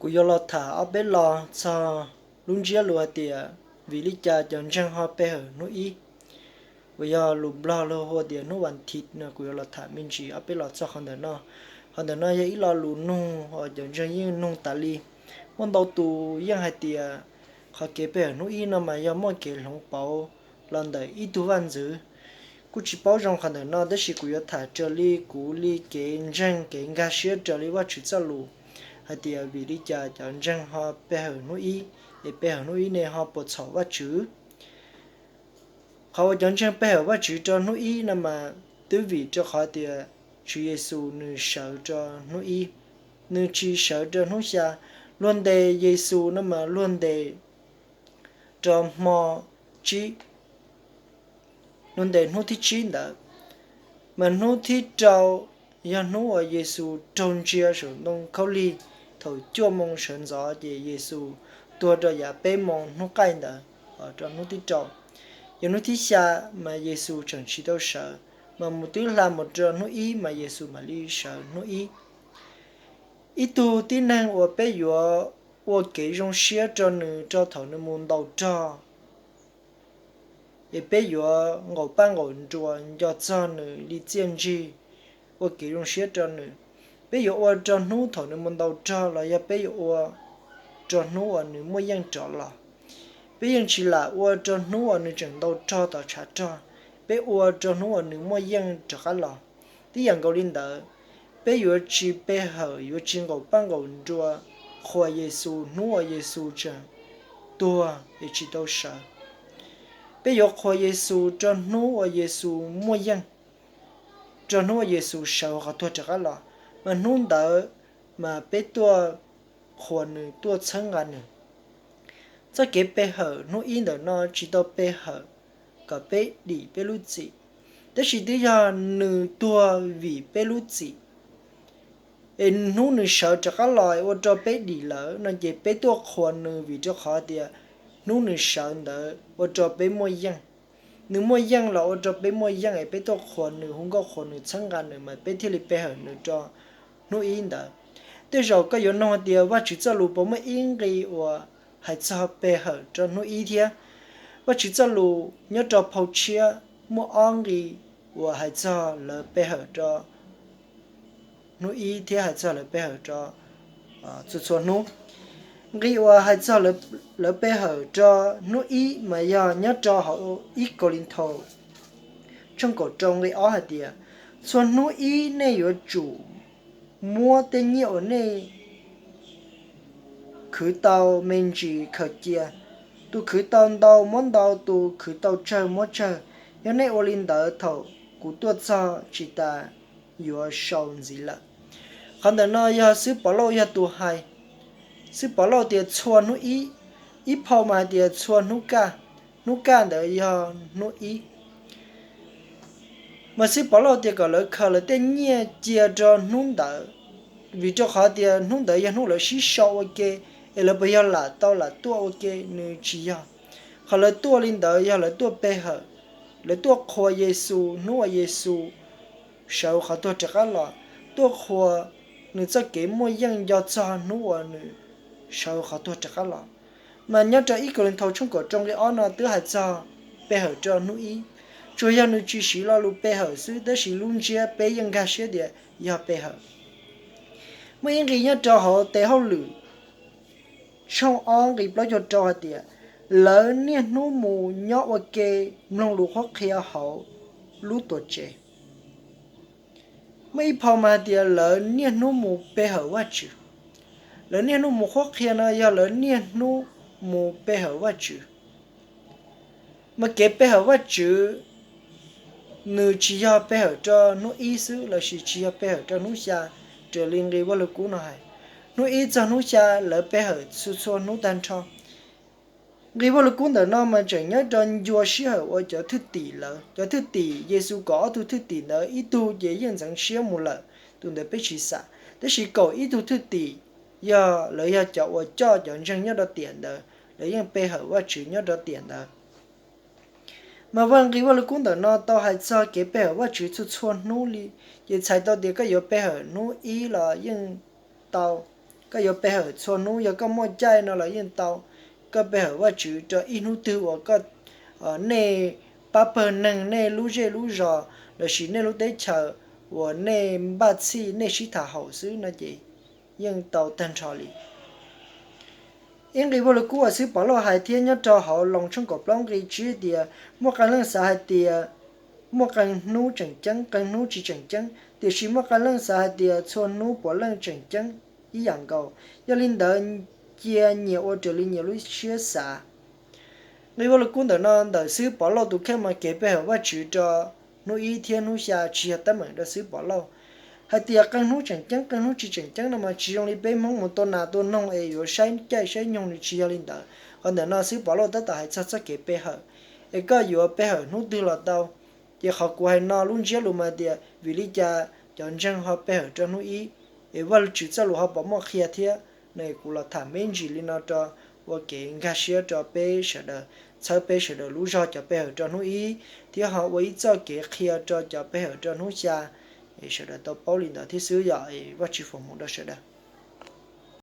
Kuv yuav los tham ob peb lo txog lub ntsiab lus hais tias vim li cas cov ntseeg ho pe hawm hnub ib, uas yog lus Nplog luag hu tias hnub vas thiv no. Kuv yuav los tham me ntsis ob peb lo txog qhov ntawm no. Qhov ntawm no yog ib lo lus nug uas cov ntseeg yeej nug tas li. Muaj ntau tus yeej hais tias qhov kev pe hawm hnub ib no mas yog muaj kev hloov pauv los ntawm ib tug vaj ntxwv. Kuj tsis paub zoo qhov ntawm no, tab sis kuv yuav tham raws li kuv li kev ntseeg kev nkag siab raws li Vajtswv txoj lus hais tias vim li cas cov ntseeg ho pe hawm hnub ib, es pe hawm hnub ib ne ho puas txhaum Vajtswv. Qhov uas cov ntseeg pe hawm Vajtswv rau hnub ib no mas twb vim rau qhov tias Tswv Yexus nws sawv rau hnub ib, nws tsis sawv rau hnub xya. Luag ntes Yexus no mas luag ntes rau hmo tsib, luag ntes hnub thib tsib ntawd, mas hnub thib rau yog hnub uas Yexus raug ntsia saum ntoo khaub lig thaum cuaj moo sawv ntxov, ces Yexus tuag rau yav peb moo hnub qaij ntawd, rau hnub thib rau. Yog hnub thib xya mas Yexus tseem tsis tau sawv, mas mus twb hla mus rau hnub ib mas Yexus mam li sawv hnub ib. Ib tug tib neeg uas peb yuav ua kev zoo siab rau nws rau thaum nws mus ntaus rog, es peb yuav nqaum paj nqaum nruas nco txog nws li txiaj ntsig, ua kev zoo siab rau nws. Peb yuav ua rau hnub thaum nws mus ntaus rog los yog peb yuav ua rau hnub uas nws muaj yeej rov los? Peb yeej tsis lam ua rau hnub uas nws tseem ntaus rog tom tshav rog, peb ua rau hnub uas nws muaj yeej rov qab los. Tib yam nkaus li ntawd, peb yuav tsis pe hawm, yuav tsis nqaum paj nqaum nruas qhuas Yexus hnub uas Yexus tseem tuag es tsis tau sawv. Peb yuav qhuas Yexus rau hnub uas Yexus muaj yeej, rau hnub uas Yexus sawv qhov tuag rov qab los, mas hnub ntawd mas peb tuaj qhuas nws, tuaj txhawb nqa nws. Txoj kev pe hawm hnub ib ntawm no tsis tau pe hawm kom peb dim peb lub txim, tab sis twb yog nws tuag vim peb lub txim. Es hnub nws sawv rov qab los ua rau peb dim lawm no ces peb tuaj qhuas nws vim rau qhov tias hnub nws sawv ntawd ua rau peb muaj yeej. Nws muaj yeej los ua rau peb muaj yeej, es peb tuaj qhuas nws, hu nkauj qhuas nws, txhawb nqa nws, mas peb thiaj li pe hawm nws rau hnub ib ntawd. Tej zaum koj yuav nug hais tias Vajtswv txoj lus puas muaj ib nqi uas hais txog pe hawm rau hnub ib thiab? Vajtswv txoj lus nyob rau phau tshiab muaj ob nqi uas hais txog lawv pe hawm rau hnub ib thiab hais txog lawv pe hawm rau txhua txhua hnub. Nqi uas hais txog lawv pe hawm rau hnub ib mas yog nyob rau hauv ib Kauleethaus tshooj kaum rau nqi ob hais tias, txhua hnub ib nej yuav tsum muab tej nyiaj uas nej khwv tau me ntsis khaws cia. Tus khwv tau ntau muab ntau, tus khwv tau tsawg muab tsawg. Yog nej ua li ntawd, thaum kuv tuaj txog tsis tas yuav sau ntxiv lawm. Qhov ntawm no yog xib hwb Pov Lauj yog tus hais. Xib hwb Pov Lauj tias txhua hnub ib, ib phau mas hais tias txhua hnub kaj, hnub kaj ntawd yog hnub ib. Mas xib hwb Pov Lauj tias kom lawv khaws lawv tej nyiaj cia rau hnub ntawd, vim rau qhov tias hnub ntawd yog hnub lawv sib sau ua ke, es lawv puas yog lam tau lam tuaj ua ke? Nws tsis yog. Qhov lawv tuaj li ntawd yog lawv tuaj pe hawm, lawv tuaj qhuas Yexus hnub uas Yexus sawv qhov tuag rov qab los, tuaj qhuas nws txoj kev muaj yeej nco txog hnub uas nws sawv qhov tuag rov qab los. Mas nyob rau ib Kauleethaus tshooj kaum rau nqi ob no twb hais txog pe hawm rau hnub ib, tsuas yog nws tsis siv lo lus pe hawm xwb, tab sis lub ntsiab peb yeej nkag siab tias yog pe hawm. Muaj ib nqi nyob rau hauv Tes Hauj Lwm tshooj ob nqi plaub caug rau hais tias, lawv niaj hnub mus nyob ua ke mloog lus qhuab qhia hauv lub tuam tsev. Muaj ib phau mas hais tias lawv niaj hnub mus pe hawm Vajtswv. Lawv niaj hnub mus qhuab qhia no yog lawv niaj hnub mus pe hawm Vajtswv. Mas kev pe hawm Vajtswv, nws tsis yog pe hawm rau hnub ib xwb lossis tsis yog pe hawm rau hnub xya, raws li nqi Vaj Lug Kub no hais. Hnub ib txog hnub xya lawv pe hawm txhua txhua hnub tag nrho. Nqi Vaj Lug Kub ntawm no mas tseem nyob rau ncua sij hawm uas cov thwj tim lawv, cov thwj tim Yexus kaum ob tug thwj tim ntawd ib tug ces yeej ntxeev siab mus lawm, tus ntawd peb tsis xam. Tab sis kaum ib tug thwj tim yog lawv yog cov uas coj cov ntseeg nyob rau tiam ntawd, lawv yeej pe hawm Vajtswv nyob rau tiam ntawd. Mas vaj nqi Vaj Lug Kub ntawm no tau hais txog kev pe hawm Vajtswv txhua txhua hnub li, ces txhais tau tias koj yuav pe hawm hnub ib los yeej tau. Koj yuav pe hawm txhua hnub, yog koj muaj caij no los yeej tau. Koj pe hawm Vajtswv rau ib hnub twg uas koj, nej pab pawg neeg, nej lub zej lub zos lossis nej lub teb chaws uas nej npaj txhij nej sib tham haum xwb no ces yeej tau tag nrho li. Ib nqe vaj lug kub uas xib hwb Pov Lauj hais thiab nyob rau hauv Loos tshooj kaum plaub nqe tsib tias muaj qee leej xav hais tias muaj qee hnub tseem ceeb, qee hnub tsis tseem ceeb, tiam sis muaj qee leej xav hais tias txhua hnub puav leej tseem ceeb ib yam nkaus. Yog li ntawd, cia nyias ua raws li nyias lub siab xav. Nqe vaj lug kub ntawm no ntawm xib hwb Pov Lauj tus kheej mas kev pe hawm Vajtswv rau hnub ib thiab hnub xya tsis yog teeb meem rau xib hwb Pov Lauj. Hais tias qee hnub tseem ceeb, qee hnub tsis tseem ceeb no mas tsis zoo li peb Hmoob mus tua nas tua noog es yuav saib caij saib nyoog li, tsis yog li ntawd. Qhov ntawm no xib hwb Pov Lauj tab tom hais txog txoj kev pe hawm, es koj yuav pe hawm hnub twg los tau. Ces qhov kuv hais no lub ntsiab lus mas tias vim li cas cov ntseeg ho pe hawm rau hnub ib, es Vajtswv txoj lus ho puas muaj qhia thiab no. Kuv los tham me ntsis li no rau ua kev nkag siab rau peb sawv daws, txhawb peb sawv daws lub zog cov pe hawm rau hnub ib, thiab ho ua ib txoj kev qhia rau cov pe hawm rau hnub xya, es sawv daws tau paub li ntawd thiab xwb yom. Vajtswv foom hmoov rau sawv daws.